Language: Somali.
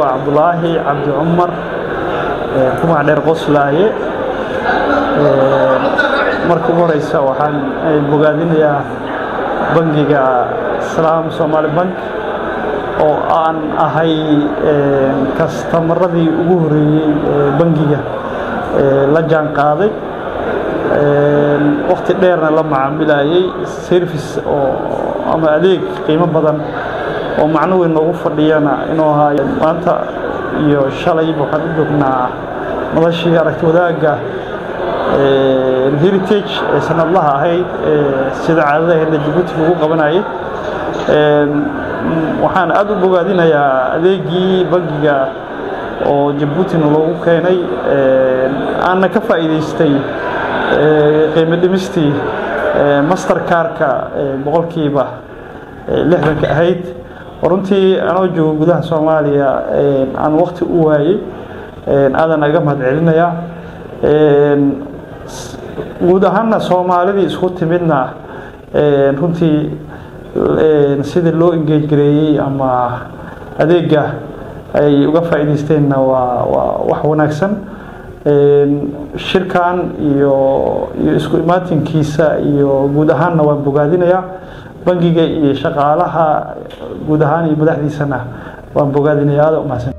Waa Cabdulaahi Cabdi Cumar, ku magac dheer Qoslaaye. Marka ugu horeysa waxaan bogaadinayaa bangiga Salaam Somali Bank oo aan ahay kastamaradii ugu horeeyey ee bangiga la jaan qaaday, waqti dheerna la macaamilayay, service oo ama adeeg qiimo badan oo macno weyn noogu fadhiyana inuu ahaa. Maanta iyo shalayba waxaan u joognaa madashii aragti wadaagga Heritage ee sanadlaha ahayd sida caadada ahaydna Jabuuti lagu qabanayay. Waxaan aada u bogaadinayaa adeegii bangiga oo Jabuutina loogu keenay, aanna ka faa'iidaystay qiimo dhimistii Mastercardka 60% ahayd, oo runtii anoo joogo gudaha Soomaaliya aan waqti u waayey. Aadan aga mahad celinayaa. Guud ahaanna Soomaalidii isku timidna runtii sidii loo engage gareeyey ama adeega ay uga faa'iidaysteenna waa wax wanaagsan. Shirkan iyo isku imaatinkiisa iyo guud ahaanna waan bogaadinayaa. Bangiga iyo shaqaalaha guud ahaan iyo madaxdiisana waan bogaadinayaa. Aada umahadsan.